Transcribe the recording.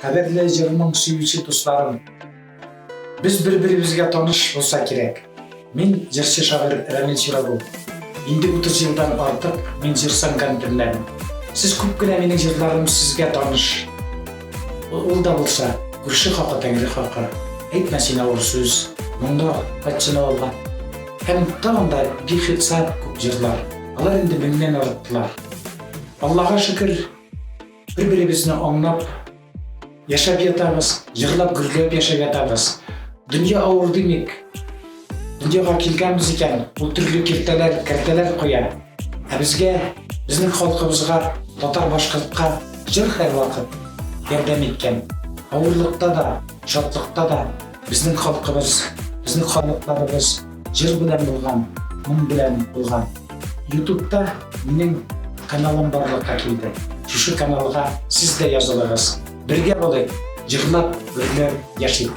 Кадерле җыр-моң сөюче дусларым! Без бер-беребезгә таныш булса кирәк. Мин, җырчы-шагыйрь Рамил Чирагул. Инде 30 елдан артык мин җыр сәнгатеннән. Сез күп кенә минем җырларым сезгә таныш. Ул да булса, күрше хакы тәңре хакы, әйтмә син авыр сүз, моңда кайтсын авылга. Һәм тагын да бихисап күп җырлар. Алар инде меңнән арттылар. Аллага шөкер, бер-беребезне аңлап яшәп ятабыз, җырлап, гөрләп яшәп ятабыз. Дөнья авыр димик. Дөньяга килгәнбез икән, ул төрле киртәләр, кәртәләр куя. Ә безгә, безнең халкыбызга, татар-башкортка җыр һәрвакыт ярдәм иткән. Авырлыкта да, шатлыкта да безнең халкыбыз, безнең халыкларыбыз җыр белән булган, моң белән булган. Ютубта минем каналым барлыкка килде. Шушы каналга сез дә язылыгыз. Бергә булыйк, җырлап, гөрләп яшик.